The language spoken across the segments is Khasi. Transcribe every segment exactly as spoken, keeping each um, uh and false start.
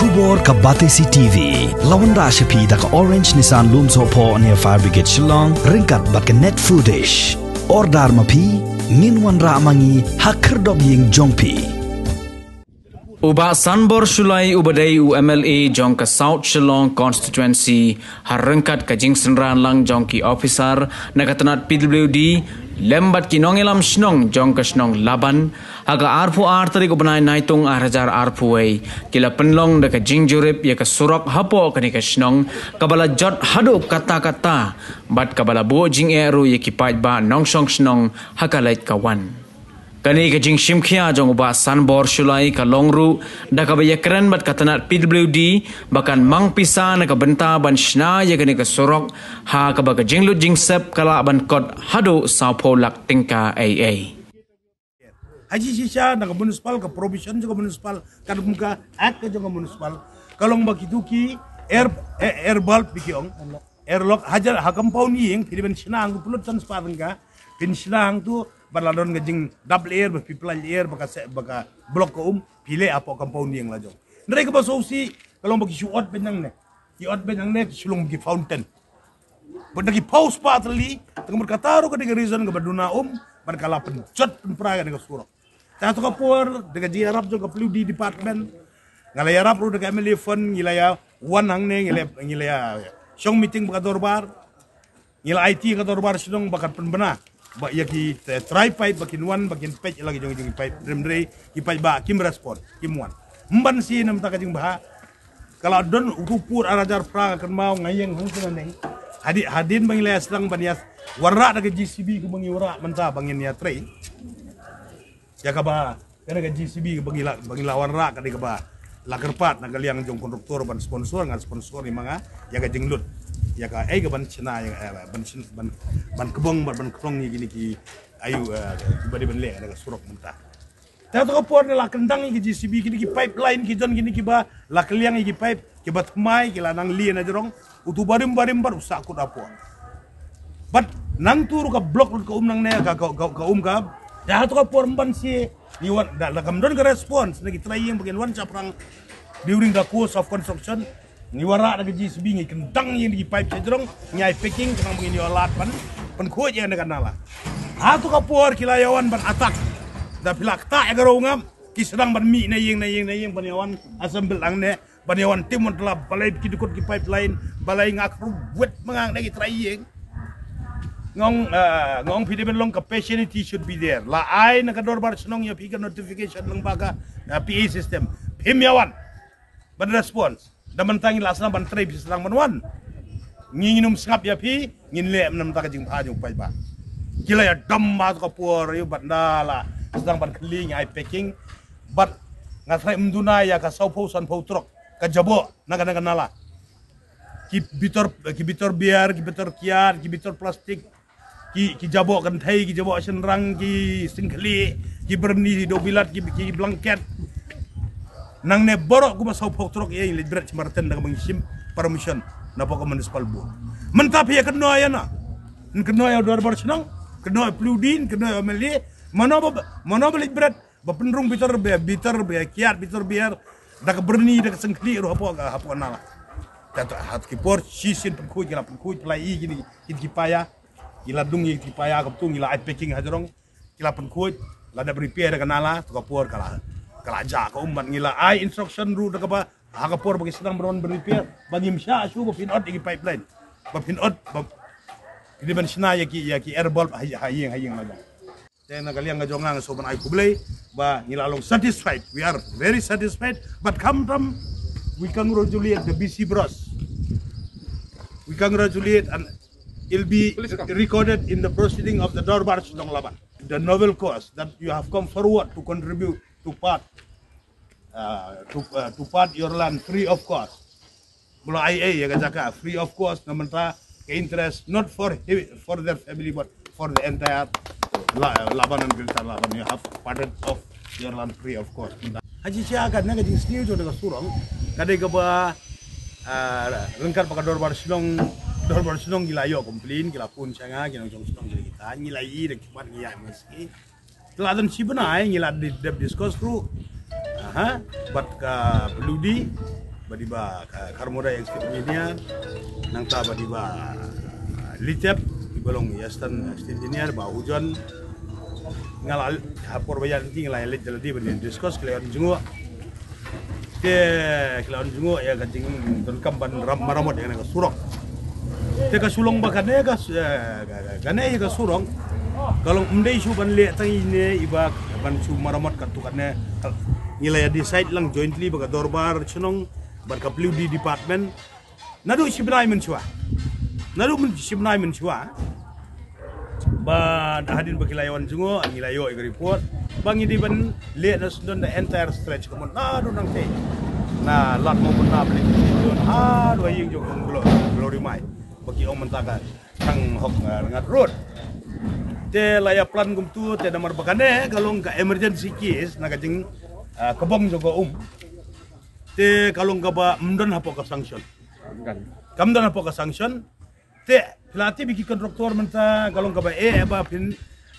Khubor ka Batesi T V. La wanrah sha phi da ka Orange Nissan Lumsohphoh near Fire Brigade Shillong, ryngkat bad ka Net Foodish. Order ma phi, ngin wanrah ma ngi ha khyrdop ïing jong phi. U Bah Sanbor Shullai uba dei u M L A jong ka South Shillong Constituency, ha ryngkat ka jingsynran lang jong ki officer na ka tnat P W D lem bad ki nongïalam shnong jong ka shnong Laban, ha ka arphew ar tarik u bnai Naitung ar hajar arphew wei, ki la pynlong da ka jingjurip ïa ka surok hapoh kane ka shnong, kaba la jot haduh katta katta, bad kaba la buh jingeh ruh ïa ki paidbah nongshong shnong ha ka leit ka wan. Kane ka jingshim khia jong u Bah Sanbor Shullai ka long ruh da kaba ïakren bad ka tnat P W D ba kan mang pisa na ka bynta ban shna ïa kane ka surok, ha kaba ka jinglut jingsep ka lah ban kot haduh sawphew lak tyngka ei ei. Haji shisha na ka municipal, ka provision jong ka municipal, ka dum ka act ka jong ka municipal, ka long ba kitu ki air, air, air bulb ba ki ong. Airlock, hajar ha compound ïing, phi dei ban shna hangtu, pynlut san spah tyngka, phin shna hangtu, bad la don ka jingdap lyer, ba phi pynlait lyer, ba ka seh, ba ka block ka um, phi leh hapoh compound ïing la jong. Hynrei kaba sngewsih, ka long ba ki shu ot beit nangne. Ki ot beit nangne, ki shu long ki fountain. Bad da ki phew spah tylli, te ka mut kata ruh ka dei ka reason kaba duna um, bad ka la pynjot pynpra ïa kane ka surok. Te ha kato ka por, da ka jingïarap jong ka P W D department, nga la ïarap ruh da ka M L A fund, ngi la ïa wan hangne, ngi la, ngi la ïa shong meeting bad ka dorbar, ngi la aiti ïa ka dorbar shnong ba kan pynbna, ba ïa ki, eh, try pipe ba kin wan, ba kin peit la ki jong, jong ki pipe, hynrei ki paidbah kim respond, kim wan. Ym ban shu namar ka jingbha, ka la don utu u pud ar hajar phra, ka kynmaw nga ïeng hangtu nangne. Hadien, hadien ba ngi la ïa sdang ban ïa wanrah da ka J C B, kumba ngi wanrah mynta ba ngin ïa trei. Ïa kaba, kane ka J C B ba ngi la, ba ngi la wanrah, ka dei kaba la kyrpad na ka liang jong kontraktor ban sponsor, nga sponsor ïa ma nga ïa ka jinglut, ïa kaei kaban shna, ïa, eh, ban shna, ban, ban kbong, ban, ban khnong ïa kine ki aïu, eh, kiba dei ban leh ïa ka surok mynta. Te ha kato ka por ne la kyndang ïa ki J C B, kine ki pipeline, ki don kine kiba la kylliang ïa ki pipe, kiba thymmai, ki la nang lih na jrong, utu barim barim bad u sahkut hapoh. Bad nangtu ruh ka block lut ka um nangne, ka, ka, ka, ka um ka. Te ha kato ka por ym ban shu, ngi wan, da, da kam don ka response na ki trai ïing ba kin wan shaphrang during the course of construction. Ngi wanrah da ka J C B, ngi kyndang ïa ki pipe sha jrong, ngi ai packing, khnang ba ngin ïoh lad ban pynkhuid ïa kane ka nala. Ha kato ka por ki la ïa wan ban attack. Da phi la ktah ïa ka rong ngam, ki sdang ban mih na ïing, na ïing, na ïing, ban ïa wan assemble hangne, ban ïa wan tim wan tlap, balei ki dukut ki pipeline, balei, nga kyrwit ma nga na ki trai ïing. Nga ong, eh, nga ong phi dei ban long, ka patience should be there. La ai na ka dorbar shnong ïa phi ka notification lyngba ka, eh, P A system. Phim ïa wan ban response. Da mynta ngi la sdang ban trei, phi sdang ban wan. Ngi ngin ym sngap ïa phi, ngin leh namar ka jingbha jong u paidbah. Ki la ïa dom ha kato ka por ïa u, bad nda la sdang ban kylli, ngi ai packing. Bad nga tharai ym duna ïa ka sawphew sanphew trok ka jaboh na ka, na ka nala. Ki bitor, ki bitor biar, ki bitor kiad, ki bitor plastik, ki, ki jaboh kynthei, ki jaboh shynrang, ki syngkhlieh, ki byrni, ki dewbilat, ki, ki blanket. Nangne baroh kumba sawphew trok ïa ngi leit bret sha Martin da kaba ngi shim permission na poh ka municipal board. Mynta phi ïa kynnoh ïa na, kynnoh ïa u dorbar shnong, kynnoh ïa u P W D, kynnoh ïa u M L A. Mano ba, mano ba leit bret ba pynrung bitor, ba bitor, ba kiad, bitor biar, da ka byrni, da ka syngkhlieh ruh hapoh ka, hapoh ka nala. Te ha kato ka por shisien pynkhuid, ki la pynkhuid, phi la ïohi kine ki, ki paia, ki la dung ïa ki paia, kumta ngi la ai packing ha jrong, ki la pynkhuid, la dep repair da ka nala, kato ka por ka la, ka la jah ka um, bad ngi la ai instruction ruh da kaba, ha ka por ba ki sdang ban wan ban repair, ba ngim shah shuh ba phin ot ïa ki pipeline, ba phin ot, ba phin dei ban shna ïa ki, ïa ki air bulb ha, ha ïing, ha ïing la jong. Te na ka liang ka jong nga, nga sngewbha ban ai khublei ba ngi la long satisfied. We are very satisfied. But come from, we congratulate the B C Bros. We congratulate, and it'll be recorded in the proceeding of the Dorbar Shnong Laban. The noble cause that you have come forward to contribute to part, uh, to, uh, to part your land free of cost. Mula ai ai ïa ka jaka free of cost, na mynta ka interest, not for he-, for their family, but for the entire La-, Laban and Greater Laban. You have parted of your land free of cost. Haji sia ka na ka jingsniew jong ka surok, ka dei kaba, ah, ryngkat bad ka dorbar shnong, dorbar shnong ngi la ïoh complain, ki la phone sha nga, ki nongshong shnong ki la, ngi la ïohi da ki mat ngi ïa ngi ski. Te la don shi bnai ngi la di-, dep discuss ruh. Aha, bad ka P W D. Bad i Bah, eh, Kharmodai Executive Engineer, nangta bad i Bah, eh, Litep, i ba long Assistant Executive Engineer, Bah Ujon, nga la, ha por ba ïaid lynti nga la ïaleit da lade ban discuss, ki la ïa wan jngoh. Te ki la wan jngoh ïa ka jingdonkam ban ram maramot ïa kane ka surok. Te ka shu long ba kane ka, eh, ka, ka, kane ïa ka surok ka long ym dei shu ban leh tang ine i Bah ban shu maramot katto katne. Ngi la ïa decide lang jointly bad ka dorbar shnong bad ka W D department. Naduh shi bnai mynshuwa. Naduh myn-, shi bnai mynshuwa. Ba hadien ba ki la ïa wan jngoh, ngi la ïoh ïa ka report ba ngi dei ban leh na sdang the entire stretch ka mut naduh nangtei, na Lad Mawbynna, Blei Kynshi Jon, haduh ha ïing jong u Glo-, Glory Mai, ba ki ong mynta ka Thang Hok, ah, Rngat Road. Te la ïa plan kumtu, te namar ba kane ka long ka emergency case na ka jing, ah, kabong jong ka um. Te ka long kaba ym don hapoh ka sanction. Kam don hapoh ka sanction. Te phi la tip ïa ki contractor mynta ka long kaba eh ba phin,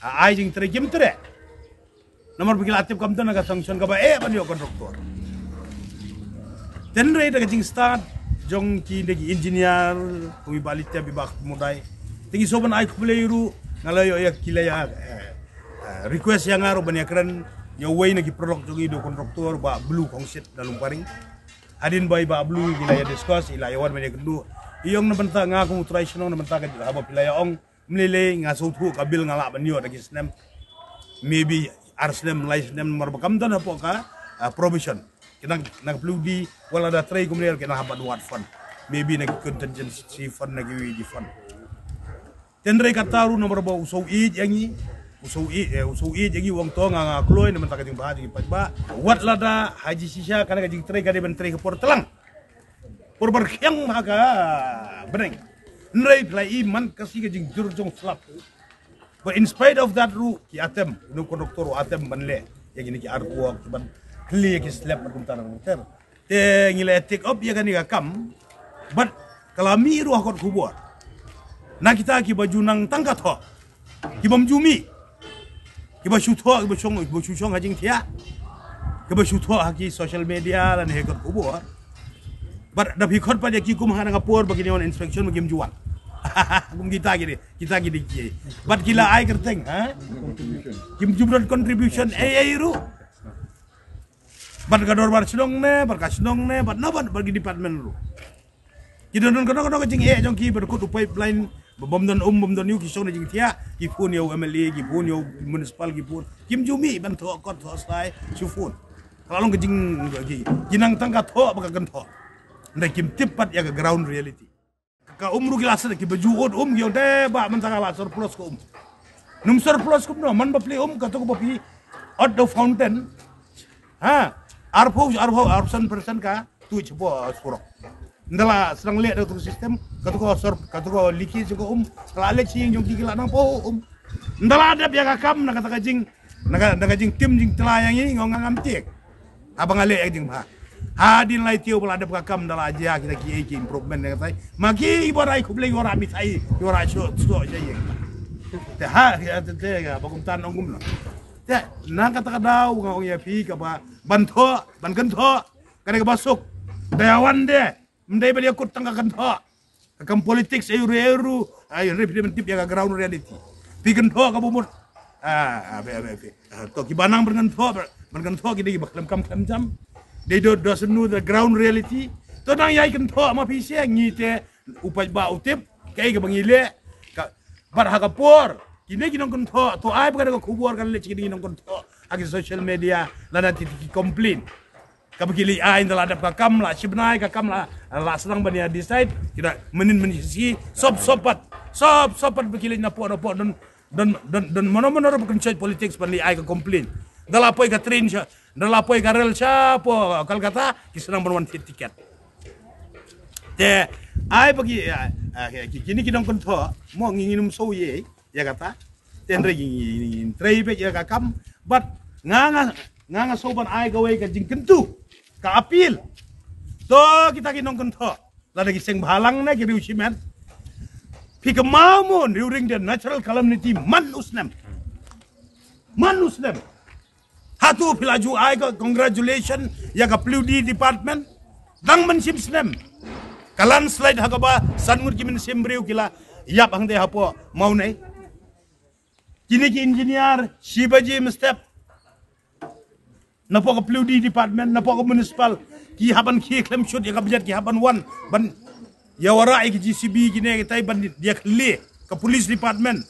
ah, ai jingtrei, kim trei. Namar ba ki la tip kam don ka sanction kaba eh ban ïoh contractor. Te hynrei da ka jingstad jong kine ki engineer, kum i Bah Litep, i Bah Kharmodai, te ngi sngewbha ban ai khublei ruh, nga la ïoh ïa ki la ïa, eh, eh, request ïa nga ruh ban ïa kren ïa uwei na ki paralok jong ngi, u contractor Bah Blue Khongsit na Lumparing. Hadien ba i Bah Blue i la ïa discuss, i la ïa wan ban ïa kynduh. I ong na bynta nga kum u trai shnong, na bynta ka haba phi la ïa ong, ym lei lei, nga sngewthuh ka bill nga lah ban ïoh da ki snem. Maybe ar snem, lai snem, namar ba kam don hapoh ka, ah, provision. Ki nang, nang plu di, wat la da trei kumne, ki nang hap ban wad fund. Maybe na ki contingency fund, na kiwei ki fund. Te hynrei kata ruh namar ba u sngewthuh ïa ngi, u sngewthuh, eh, u sngewthuh ïa ngi, u ong to nga, nga kloi na bynta ka jingbha jong ki paidbah. Wat lada ha jingshisha kane ka jingtrei ka dei ban trei ka por tlang, por ba rkhiang ha ka bneng. Hynrei phi la i man ka sngi ka jingjur jong slap. But in spite of that ruh ki attempt, u nongkonduktor u attempt ban leh ïa kine ki artwork, ban khlieh ïa ki slab bad kumta na ter. Te ngi la take up ïa kane ka kam. Bad ka la mih ruh ha kot khubor na kita kiba ju nang tang ka thoh, ki bym ju mih, kiba shu thoh, kiba shong, kiba shu shong ha jingthiah, kiba shu thoh ha ki social media lane ha kot khubor. Bad da phi khot pat ïa ki kum ha na ka por ba kine wan inspection ba kim ju wan. Kum kita kine, kita kine ki. Bad ki la ai kyrteng, ha? Kim ju don contribution ei ei ruh. Bad ka dorbar shnong ne, bad ka shnong ne, bad na bad, bad ki department ruh. Ki don, don kano kano ka jingeh jong ki, bad kut u pipeline ba bym don um, bym don ïew, ki shong na jingthiah, ki phone ïa u M L A, ki phone ïa u municipal, ki phone. Kim ju mih ban thoh kot thoh stai, shu phone. Ka la long ka jing, ki, ki nang tang ka thoh bad ka kynthoh. Hynrei kim tip pat ïa ka ground reality. Ka um ruh ki la sdang, kiba ju ot um ki ong te ba mynta ka la surplus ka um. Nym surplus kumno, man ba plie um, kato kaba plie out of fountain. Ha, arphew, arphew, arphew san percent ka tuid shapoh surok. Ynda la sdang leh da kato ka system, kato ka sur, kato ka leakage ka um, ka la leit sha ïing jong ki, ki la nang poi um. Ynda la dep ïa ka kam na kata ka jing, na ka, na ka jingtim jingtla ïa ngi, nga ong ngam tieng. Haba nga leh ïa ka jingbha. Hadien lai tiew ba la dep ka kam, ynda la jia kita kiei ki improvement ne katai, ma ki ba rai khublei, ki ba rai mithai, ki ba rai sho, sho sha ïing. Te ha, te, te, ba kumta nong kumno. Te na kata ka daw nga ong ïa phi, kaba ban thoh, ban kynthoh, ka dei kaba suk. Da ïa wan de, ym dei ban ïa kut tang ka kynthoh. Ka kam politics, eh, ruh, eh, ruh, eh, ruh, phi dei ban tip ïa ka ground reality. Phi kynthoh kaba mut. Ah, ah, phi, phi, phi. Ah, to kiba nang ban kynthoh, ban kynthoh ki dei kiba khlem kam khlem jam. They don't, doesn't know the ground reality. To nang ïai kynthoh ma phi sha ngi te, u paidbah u tip kaei kaba ngi leh. Ka, bad ha ka por kine ki nongkynthoh, to ai ba ka da ka khubor kan leh sha kine ki nongkynthoh ha ki social media, lane ki, ki complain. Kaba ki leit ai ynda la dep ka kam, la shi bnai ka kam, la, la sdang ban ïa decide, ki da mynnin mynnin shi, sop sop pat, sop sop pat ba ki leit napoh napoh, don, don, don, don mano mano ruh ba kynshoh politics ban leit ai ka complain. Ynda la poi ka train sha, ynda la poi ka rel shapoh Kolkata, ki sdang ban wan thied tiket. Te ai ba ki, ah, ah, ki, kine ki nongkynthoh, mo ngi ngin ym sngewthuh ïa kata. Te hynrei ngi, ngi, ngi trei beit ïa ka kam. Bad nga, nga, nga, nga sngewbha ban ai kawei ka jingkyntu, ka appeal. To kita ki nongkynthoh, lada ki seng bhalang ne ki riew shimet, phi kynmaw mo, during the natural calamity, man u snem, man u snem, hato phi la ju ai ka congratulation ïa ka W D department? Dang mynsiem snem ka landslide ha kaba san ngut ki mynsiem briew ki la ïap hangtei hapoh Mawnei. Kine ki engineer shi baje mynstep napoh ka P W D department, napoh ka municipal, ki hap ban khie khlem shut ïa ka budget, ki hap ban wan ban ïa wanrah ïa ki J C B kine kitai ban ïa khlieh. Ka police department,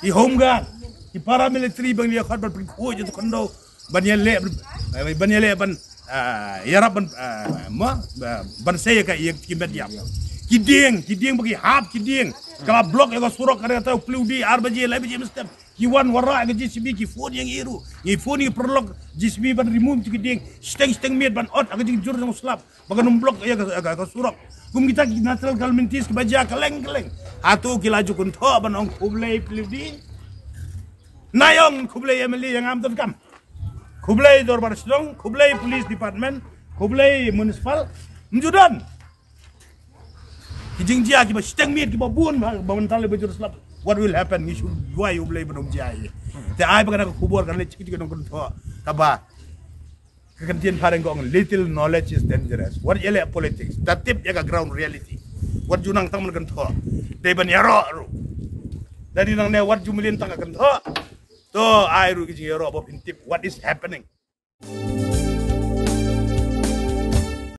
ki home guard, ki paramilitary ban ïa khot ban pynkhuid ïa tu khyndew ban ïa leh, ban ïa leh ban, ah, ïarap ban, ah, ma, ah, ban sei ïa ka ïa ki met ïap. Ki dieng, ki dieng ba ki hap ki dieng. Ka la block ïa ka surok ka dei kata u P W D ar baje lai baje mynstep. Ki wan wanrah ïa ka J C B, ki phone ïa ngi ruh, ngi phone ïa ki paralok J C B ban remove tu ki dieng. Shiteng shiteng miet ban ot ha ka jingjur jong u slap ba kan ym block ïa ka, ka, ka surok. Kum kita ki natural calamities kiba jia kylleng kylleng, hato ki la ju kynthoh ban ong khublei P W D? Nai ong khublei M L A ïa ngam donkam. Khublei dorbar shnong, khublei police department, khublei municipal. Ym ju don. Ki jingjia kiba shiteng miet kiba bun ba, ba mynta lei ba jur slap. What will happen? Ngi shu duwai U Blei ban ym jia ïa. Te ai ba kane ka khubor kan leit sha kito ki nongkynthoh. Kaba ka ktien phareng ka ong, little knowledge is dangerous. Wat ïaleh politics, da tip ïa ka ground reality. Wat ju nang tang ban kynthoh. Dei ban ïaroh ruh. Da dei nangne wat ju mlien tang ka kynthoh. To ai ruh ki jingïaroh ba phin tip what is happening.